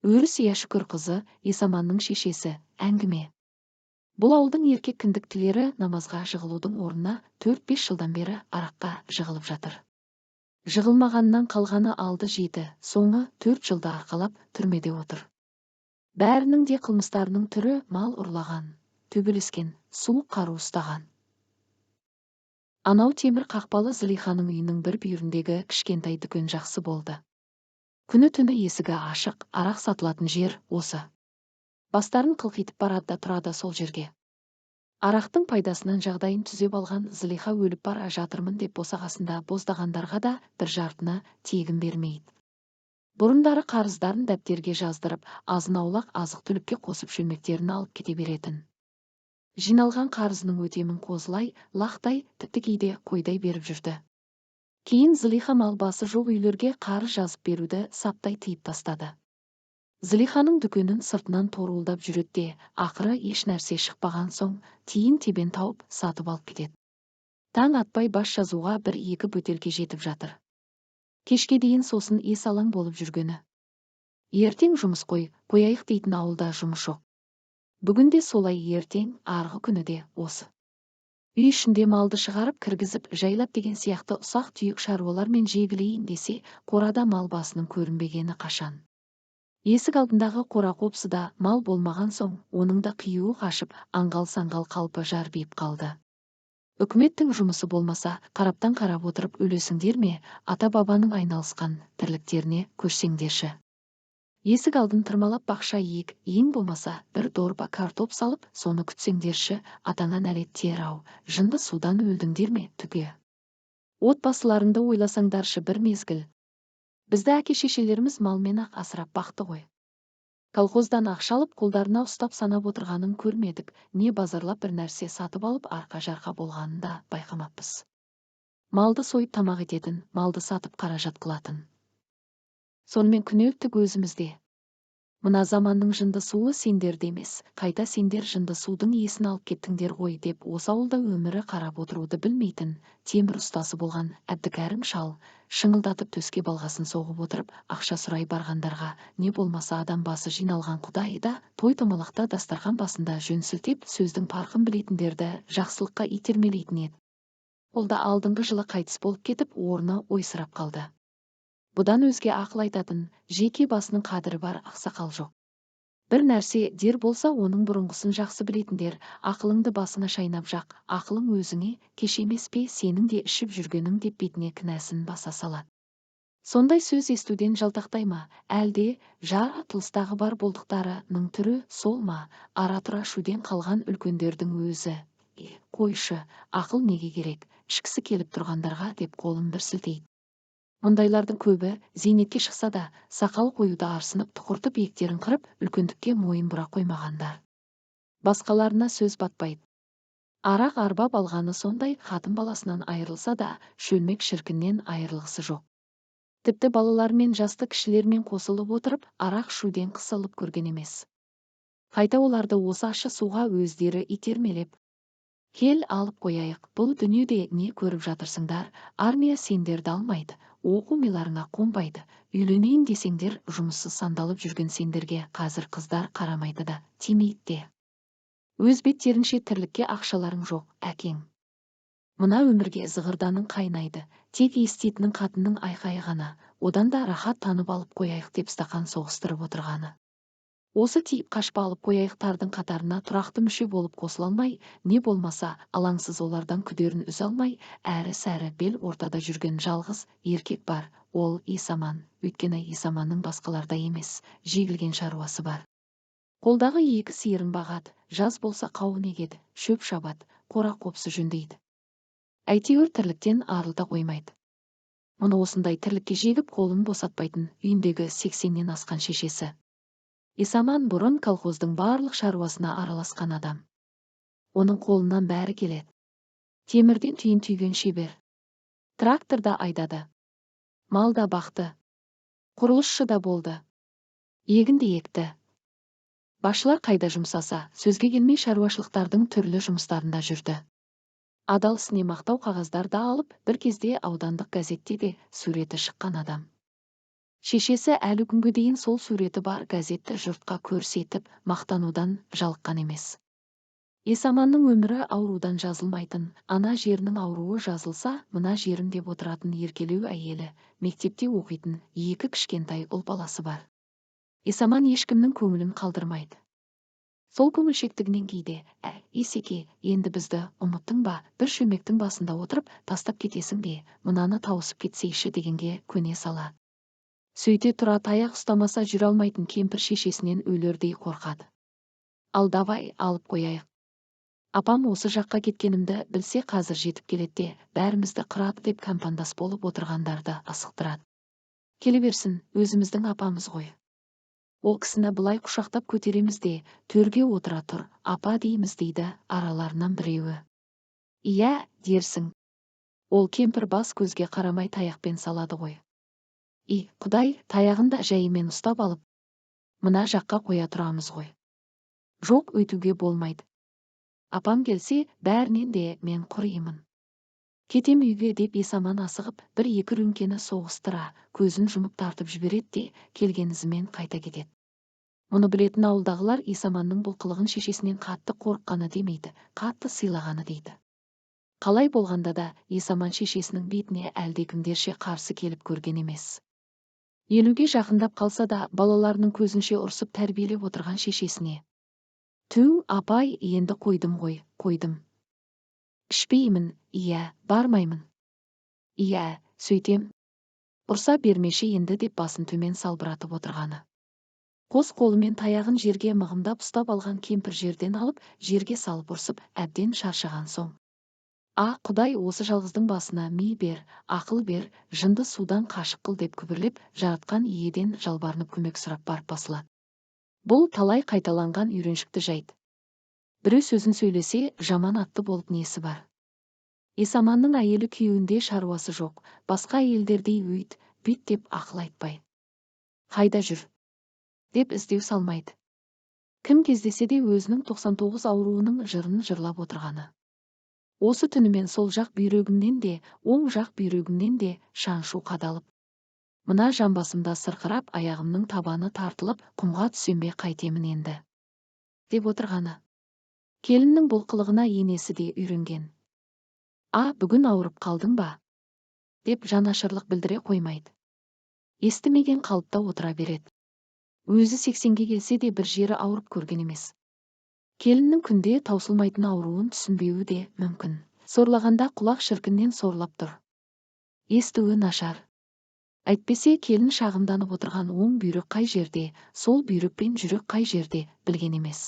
Өрісия Шүкірқызы, Есаманның шешесі, әңгіме. Бұл ауылдың еркек кіндіктілері намазға жығылудың орнына 4-5 жылдан бері араққа жығылып жатыр. Жығылмағаннан қалғаны алды жеті, соңы 4 жылда арқалап түрмеде отыр. Бәрінің де қылмыстарының түрі мал ұрлаған, төбелескен, суық қару ұстаған. Анау темір қақпалы Зылиханың үйінің бір бүйіріндегі кішкентай дүкен жақсы болды. Күні-түні есігі ашық, арақ сатылатын жер осы. Бастарын қылқитып барады да тұрады сол жерге. Арақтың пайдасынан жағдайын түзеп алған Зылиха өліп бара жатырмын деп босағасында боздағандарға да бір жартыны тегін бермейді. Бұрындары қарыздарын дәптерге жаздырып, азын-аулақ азық-түлікке қосып шөлмектерін алып кете беретін. Жиналған қарызының өтемін қозылай, лақтай, тіпті кейде қойдай беріп жүрді. Кейін Зылиха мал басы жоқ үйлерге қарыз жазып беруді саптай тыйып тастады. Зылиханың дүкенін сыртынан торуылдап жүреді де, ақыры еш нәрсе шықпаған соң тиын-тебен тауып сатып алып кетеді. Таң атпай бас жазуға бір-екі бөтелке жетіп жатыр. Кешке дейін сосын ес алаң болып жүргені. Ертең жұмыс қой, қояйық дейтін ауылда жұмыс жоқ. Бүгін де солай, ертең, арғы күні де осы. Үй ішінде малды шығарып кіргізіп, жайлап деген сияқты ұсақ-түйек шаруалармен жегілейін десе, қорада мал басының көрінбегені қашан. Есік алдындағы қора-қопсыда мал болмаған соң, оның да қиюы қашып, аңғал-саңғал қалпы жарбиып қалды. Үкіметтің жұмысы болмаса, қараптан қарап отырып өлесіңдер ме, ата-бабаның айналысқан тірліктеріне көшсеңдерші. Есік алдын тырмалап бақша ек, ең болмаса бір дорба картоп салып, соны күтсеңдерші, атаңа нәлет тиер-ау, жынды судан өлдіңдер ме түге. Отбасыларыңды ойласаңдаршы бір мезгіл. Бізді әке-шешелеріміз малмен-ақ асырап бақты ғой. Колхоздан ақша алып, қолдарына ұстап санап отырғанын көрмедік, не базарлап бір нәрсе сатып алып арқа-жарқа болғанын да байқамаппыз. Малды сойып тамақ ететін, малды сатып қаражат қылатын. Сонымен күнелттік өзімізде. Мына заманның жынды суы сендерде емес, қайта сендер жынды судың иесін алып кеттіңдер ғой деп осы ауылда өмірі қарап отыруды білмейтін темір ұстасы болған Әбдікәрім шал шыңылдатып төске балғасын соғып отырып ақша сұрай барғандарға не болмаса адам басы жиналған құдайы да той-томалақта дастархан басында жөн сілтеп сөздің парқын білетіндерді жақсылыққа итермелейтін еді. Ол да алдыңғы жылы қайтыс болып кетіп, орны ойсырап қалды. Бұдан өзге ақыл айтатын, жеке басының қадірі бар ақсақал жоқ. Бір нәрсе дер болса, оның бұрынғысын жақсы білетіндер, ақылыңды басыңа шайнап жақ, ақылың өзіңе, кеш емес пе, сенің де ішіп жүргенің деп бетіне кінәсін баса салады. Сондай сөз естуден жалтақтай ма, әлде жаратылыстағы бар болдықтарының түрі сол ма, ара-тұра шуден қалған үлкендердің өзі, қойшы, ақыл неге керек, ішкісі келіп тұрғандарға деп қолын бір сілтейді. Мұндайлардың көбі зейнетке шықса да, сақал қоюды арсынып, тұқыртып иектерін қырып, үлкендікке мойын бұра қоймағандар. Басқаларына сөз батпайды. Арақ арбап алғаны сондай, қатын баласынан айырылса да, шөлмек шіркіннен айырылғысы жоқ. Тіпті балалармен жасты кішілермен қосылып отырып, арақ шуден қысылып көрген емес. Қайта оларды осы ащы суға өздері итермелеп, кел алып қояйық, бұл дүниеде не көріп жатырсыңдар, армия сендерді алмайды, оқу миларыңа қонбайды, үйленейін десеңдер жұмыссыз сандалып жүрген сендерге қазір қыздар қарамайды да, тимейді де. Өз беттерінше тірлікке ақшаларың жоқ, әкең. Мына өмірге зығырданың қайнайды, тек еститінің қатынның айқайы ғана, одан да рахат танып алып қояйық деп стақан соғыстырып отырғаны. Осы тиіп қашпа алып қояйықтардың қатарына тұрақты мүше болып қосыла алмай, не болмаса алаңсыз олардан күдерін үзе алмай, әрі-сәрі бел ортада жүрген жалғыз еркек бар, ол Есаман. Өйткені Есаманның басқалардай емес, жегілген шаруасы бар. Қолдағы екі сиырын бағады, жаз болса қауын егеді, шөп шабады, қора-қопсы жөндейді. Әйтеуір тірліктен арылта қоймайды. Мұны осындай тірлікке жегіп қолын босатпайтын үйіндегі 80-нен асқан шешесі. Есаман бұрын колхоздың барлық шаруасына араласқан адам. Оның қолынан бәрі келеді. Темірден түйін түйген шебер. Трактор да айдады. Мал да бақты. Құрылысшы да болды. Егін де екті. Басшылар қайда жұмсаса, сөзге келмей шаруашылықтардың түрлі жұмыстарында жүрді. Адал ісіне мақтау қағаздар да алып, бір кезде аудандық газетте де суреті шыққан адам. Шешесі әлі күнге дейін сол суреті бар газетті жұртқа көрсетіп, мақтанудан жалыққан емес. Есаманның өмірі аурудан жазылмайтын, ана жерінің ауруы жазылса, мына жерім деп отыратын еркелеу әйелі, мектепте оқитын екі кішкентай ұл баласы бар. Есаман ешкімнің көңілін қалдырмайды. Сол көңілшектігінен кейде, «Ә, Есеке, енді бізді ұмыттың ба, бір шөлмектің басында отырып, тастап кетесің бе, мынаны тауысып кетсейші» дегенге көне сала. Сөйте тұра таяқ ұстамаса жүре алмайтын кемпір шешесінен өлердей қорқады. Ал давай, алып қояйық. Апам осы жаққа кеткенімді білсе қазір жетіп келеді де, бәрімізді қырады деп компандас болып отырғандарды асықтырады. Келе берсін, өзіміздің апамыз ғой. Ол кісіні былай құшақтап көтереміз де, төрге отыра тұр, апа дейміз дейді араларынан біреуі. Иә, дерсің. Ол кемпір бас көзге қарамай таяқпен салады ғой. И, Құдай, таяғын да жайымен ұстап алып, мына жаққа қоя тұрамыз ғой. Жоқ, өйтуге болмайды. Апам келсе, бәрінен де мен құримын. Кетем үйге деп Есаман асығып, бір-екі рюмкені соғыстыра, көзін жұмып тартып жібереді де, келген ізімен қайта кетеді. Мұны білетін ауылдағылар Есаманның бұл қылығын шешесінен қатты қорыққаны демейді, қатты сыйлағаны дейді. Қалай болғанда да Есаман шешесінің бетіне әлдекімдерше қарсы келіп көрген емес. 50-ге жақындап қалса да балаларының көзінше ұрсып тәрбиелеп отырған шешесіне. Түу, апай, енді қойдым ғой, қойдым. Ішпеймін, иә, бармаймын. Иә, сөйтем. Ұрса бермеші енді деп басын төмен салбыратып отырғаны. Қос қолымен таяғын жерге мығымдап ұстап алған кемпір жерден алып, жерге салып ұрсып, әбден шаршаған соң. А, Құдай, осы жалғыздың басына ми бер, ақыл бер, жынды судан қашық қыл деп күбірлеп, жаратқан иеден жалбарынып көмек сұрап барып басылады. Бұл талай қайталанған үйреншікті жайт. Біреу сөзін сөйлесе, жаман атты болып несі бар. Есаманның әйелі күйеуінде шаруасы жоқ, басқа әйелдердей өйт, бүйт деп ақыл айтпай. Қайда жүр? Деп іздеу салмайды. Кім кездесе де өзінің 99 ауруының жырын жырлап отырғаны. Осы түнімен сол жақ бүйрегімнен де, оң жақ бүйрегімнен де шаншу қадалып. Мына жамбасымда сырқырап, аяғымның табаны тартылып, құмға түсем бе қайтемін енді. Деп отырғаны. Келіннің бұл қылығына енесі де үйренген. А, бүгін ауырып қалдың ба? Деп жанашырлық білдіре қоймайды. Естімеген қалыпта отыра береді. Өзі 80-ге келсе де бір жері ауырып көрген емес. Келіннің күнде таусылмайтын ауруын түсінбеуі де мүмкін. Сорлағанда құлақ шіркіннен сорлап тұр. Естуі нашар. Әйтпесе келін шағымданып отырған оң бүйрек қай жерде, сол бүйрек пен жүрек қай жерде білген емес.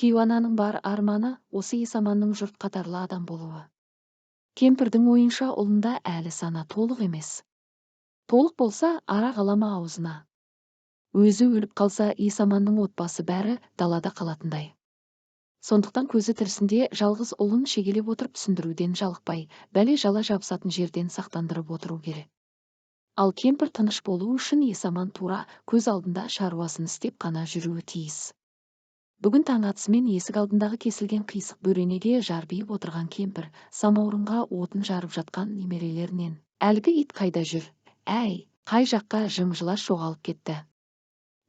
Кейуананың бар арманы осы Есаманның жұрт қатарлы адам болуы. Кемпірдің ойынша ұлында әлі сана толық емес. Толық болса, арақ алама аузына. Өзі өліп қалса, Есаманның отбасы бәрі далада қалатындай. Сондықтан көзі тірісінде жалғыз ұлын шегелеп отырып түсіндіруден жалықпай, бәле жала жабысатын жерден сақтандырып отыру керек. Ал кемпір тыныш болу үшін Есаман тура көз алдында шаруасын істеп қана жүруі тиіс. Бүгін таң атысымен есік алдындағы кесілген қисық бөренеге жарбиып отырған кемпір самаурынға отын жарып жатқан немерелерінен. Әлгі ит қайда жүр? Әй, қай жаққа жым-жылас жоғалып кетті?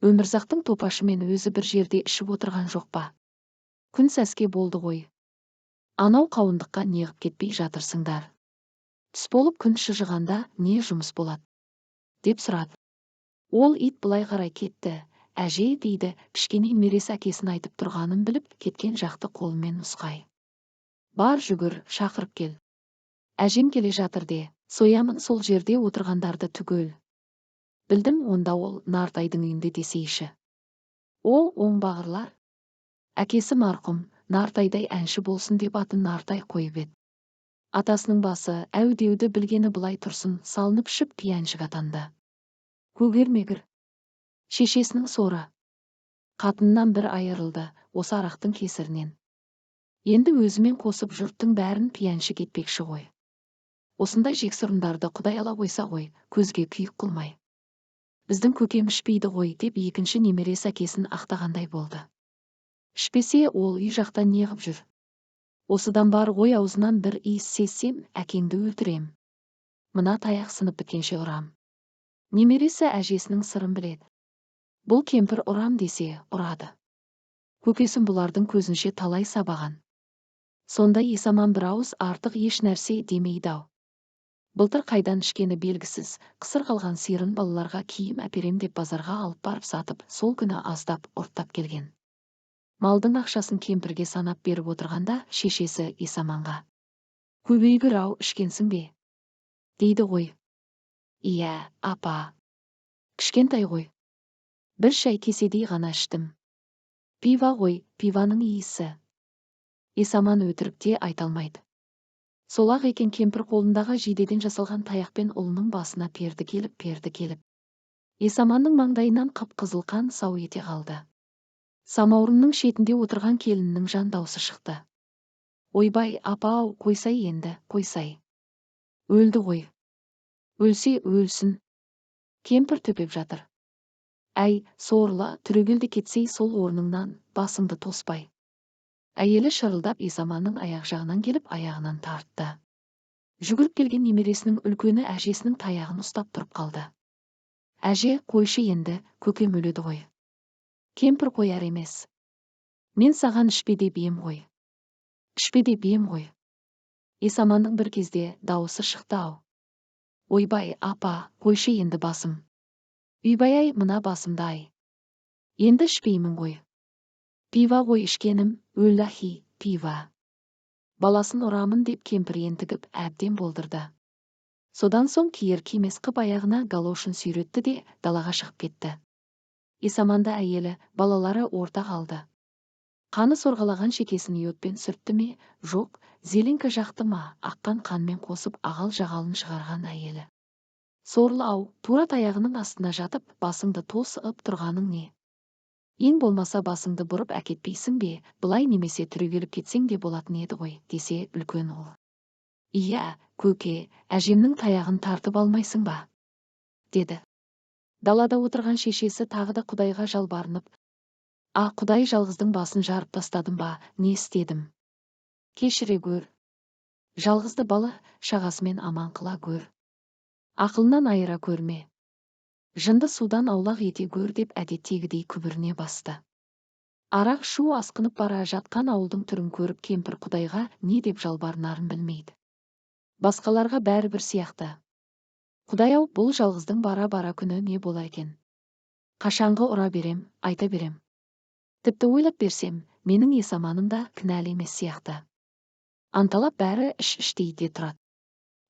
Өмірзақтың топашымен өзі бір жерде ішіп отырған жоқ па? Күн сәске болды ғой. Анау қауындыққа неғып кетпей жатырсыңдар? Түс болып күн шыжығанда не жұмыс болады? Деп сұрады. Ол ит былай қарай кетті. Әже дейді, кішкене немересі әкесін айтып тұрғанын біліп, кеткен жақты қолымен нұсқай. Бар жүгір, шақырып кел. Әжем келе жатыр де, соямын сол жерде отырғандарды түгел. Білдім, онда ол Нартайдың үйінде десейші. О, оңбағырлар. Әкесі марқұм, Нартайдай әнші болсын деп атын Нартай қойып еді. Атасының басы, әу деуді білгені былай тұрсын, салынып ішіп пияншік атанды. Көгермегір. Шешесінің соры. Қатыннан бір айырылды, осы арақтың кесірінен. Енді өзімен қосып жұрттың бәрін пияншік етпекші ғой. Осындай жексұрындарды Құдай ала қойса ғой, көзге күйік қылмай. Біздің көкем ішпейді ғой деп екінші немересі әкесін ақтағандай болды. Ішпесе ол үй жақта неғып жүр? Осыдан бар ғой аузынан бір иіс сезсем, әкеңді өлтірем. Мына таяқ сынып біткенше ұрам. Немересі әжесінің сырын біледі. Бұл кемпір ұрам десе, ұрады. Көкесін бұлардың көзінше талай сабаған. Сонда Есаман бір ауыз артық еш нәрсе демейді-ау. Былтыр қайдан ішкені белгісіз, қысыр қалған сиырын балаларға киім әперем деп базарға алып барып сатып, сол күні аздап ұрттап келген. Малдың ақшасын кемпірге санап беріп отырғанда шешесі Есаманға: «Көбейгір-ау, ішкенсің бе?» дейді ғой. «Иә, апа. Кішкентай ғой. Бір шай кеседей ғана іштім. Пива ғой, пиваның иісі». Есаман өтірік те айта алмайды. Сол-ақ екен, кемпір қолындағы жидеден жасалған таяқпен ұлының басына перді келіп, перді келіп. Есаманның маңдайынан қып-қызыл қан сау ете қалды. Самаурынның шетінде отырған келіннің жан даусы шықты. «Ойбай, апа-ау, қойсай енді, қойсай. Өлді ғой. Өлсе өлсін. Кемпір төпеп жатыр. Әй, сорлы, түрегел де кетсей сол орныңнан, басыңды тоспай». Әйелі шырылдап Есаманның аяқ жағынан келіп аяғынан тартты. Жүгіріп келген немересінің үлкені әжесінің таяғын ұстап тұрып қалды. «Әже, қойшы енді, көкем өледі ғой». Кемпір қояр емес. «Мен саған ішпе деп ем ғой. Ішпе деп ем ғой». Есаманның бір кезде дауысы шықты-ау. «Ойбай, апа, қойшы енді басым. Үйбай-ай, мына басымды ай. Енді ішпеймін ғой. Пива ғой ішкенім, өлләхи, пива». Баласын ұрамын деп кемпір ентігіп әбден болдырды. Содан соң киер кимес қып аяғына галошын сүйретті де далаға шығып кетті. Есаманды әйелі, балалары орта қалды. Қаны сорғалаған шекесін йодпен сүртті ме, жоқ, зеленка жақты ма, аққан қанмен қосып ағал-жағалын шығарған әйелі. «Сорлы-ау, тура таяғының астына жатып, басыңды тосып тұрғаның не? Ең болмаса басыңды бұрып әкетпейсің бе, былай немесе түрегеліп кетсең де болатын еді ғой», десе үлкен ұл. «Иә, көке, әжемнің таяғын тартып алмайсың ба?» деді. Далада отырған шешесі тағы да Құдайға жалбарынып, «А, Құдай, жалғыздың басын жарып тастадым ба, не істедім? Кешіре гөр. Жалғызды бала шағасымен аман қыла гөр. Ақылынан айыра көрме. Жынды судан аулақ ете гөр», деп әдеттегідей күбіріне басты. Арақ ішу асқынып бара жатқан ауылдың түрін көріп кемпір Құдайға не деп жалбарынарын білмейді. Басқаларға бәрібір сияқты. Құдай-ау, бұл жалғыздың бара-бара күні не болар екен? Қашанғы ұра берем, айта берем. Тіпті ойлап берсем, менің Есаманым да кінәлі емес сияқты. Анталап бәрі іш-іштей де тұрады.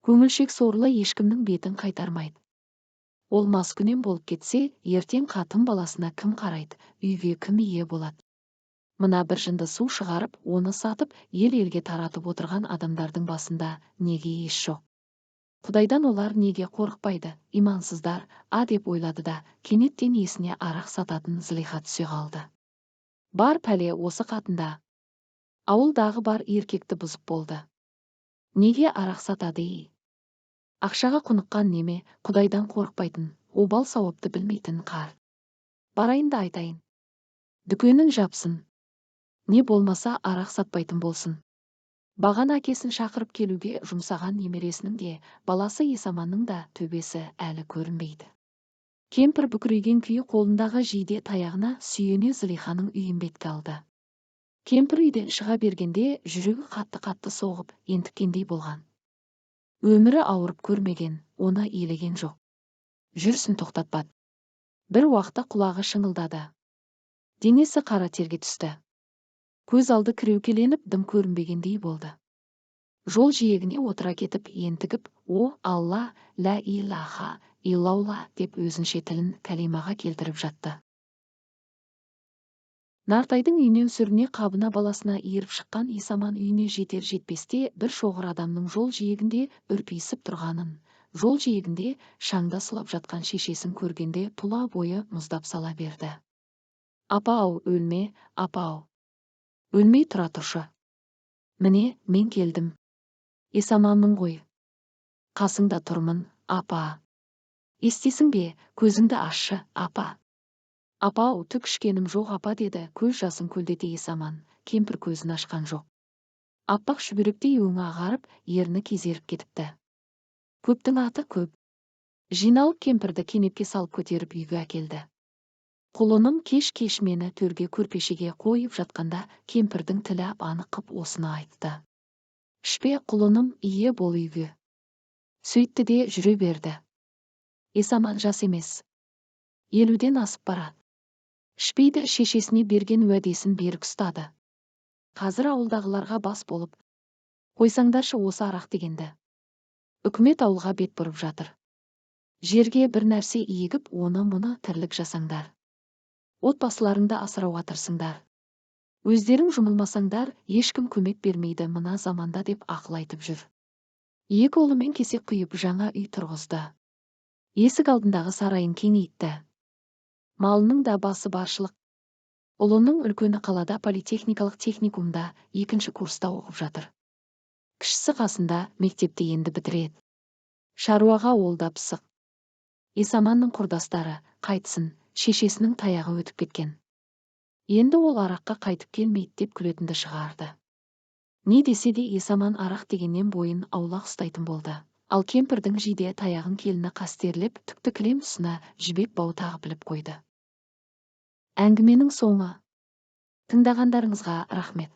Көңілшек сорлы ешкімнің бетін қайтармайды. Ол маскүнем болып кетсе, ертең қатын баласына кім қарайды, үйге кім ие болады? Мына бір жынды су шығарып, оны сатып, ел-елге таратып отырған адамдардың басында неге ес жоқ? Құдайдан олар неге қорықпайды, имансыздар, а деп ойлады да, кенеттен есіне арақ сататын Зылиха түсе қалды. Бар пәле осы қатында. Ауылдағы бар еркекті бұзып болды. Неге арақ сатады ей? Ақшаға құныққан неме, Құдайдан қорықпайтын, обал сауапты білмейтін қар. Барайын да айтайын. Дүкенін жапсын. Не болмаса арақ сатпайтын болсын. Бағана әкесін шақырып келуге жұмсаған немересінің де, баласы Есаманның да төбесі әлі көрінбейді. Кемпір бүкірейген күйі қолындағы жиде таяғына сүйене Зылиханың үйін бетке алды. Кемпір үйден шыға бергенде жүрегі қатты-қатты соғып, ентіккендей болған. Өмірі ауырып көрмеген, оны елеген жоқ. Жүрсін тоқтатпады. Бір уақытта құлағы шыңылдады. Денесі қара терге түсті. Көз алды кіреукеленіп, дым көрінбегендей болды. Жол жиегіне отыра кетіп, ентігіп, «О, Алла, лә илаха, иллалла» деп өзінше тілін кәлимаға келтіріп жатты. Нартайдың үйінен сүріне қабына баласына иіріп шыққан Есаман үйіне жетер жетпесте бір шоғыр адамның жол жиегінде үрпиісіп тұрғанын, жол жиегінде шаңда сұлап жатқан шешесін көргенде тұла бойы мұздап сала берді. «Апа-ау, өлме, апа-ау. Өлмей тұра тұршы. Міне, мен келдім. Есаманмын ғой. Қасыңда тұрмын, апа. Естисің бе, көзіңді ашшы, апа. Апа-ау, түк ішкенім жоқ, апа», деді көз жасын көлдете Есаман. Кемпір көзін ашқан жоқ. Аппақ шүберектей өңі ағарып, ерні кезеріп кетіпті. Көптің аты көп. Жиналып кемпірді кенепке салып көтеріп үйге әкелді. Құлыным кеш-кеш мені төрге көрпешеге қойып жатқанда кемпірдің тілі анық қып осыны айтты. Ішпе, құлыным, ие бол үйге. Сөйтті де жүре берді. Есаман жас емес. 50-ден асып барады. Ішпейді, шешесіне берген уәдесін берік ұстады. Қазір ауылдағыларға бас болып, қойсаңдаршы осы арақ дегенді. Үкімет ауылға бет бұрып жатыр. Жерге бір нәрсе егіп, оны-мұны тірлік жасаңдар. Отбасыларыңды асырауға тырысыңдар. Өздерің жұмылмасаңдар, ешкім көмек бермейді мына заманда деп ақыл айтып жүр. Екі ұлымен кесек құйып жаңа үй тұрғызды. Есік алдындағы сарайын кеңейтті. Малының да басы баршылық. Ұлының үлкені қалада политехникалық техникумда екінші курста оқып жатыр. Кішісі қасында мектепті енді бітіреді. Шаруаға ол да пысық. Есаманның құрдастары қайтсын, шешесінің таяғы өтіп кеткен. Енді ол араққа қайтып келмейді деп күлетінді шығарды. Не десе де Есаман арақ дегеннен бойын аулақ ұстайтын болды. Ал кемпірдің жиде таяғын келіні қастерлеп, түкті кілем тұсына жібек бау тағып іліп қойды. Әңгіменің соңы. Тыңдағандарыңызға рахмет.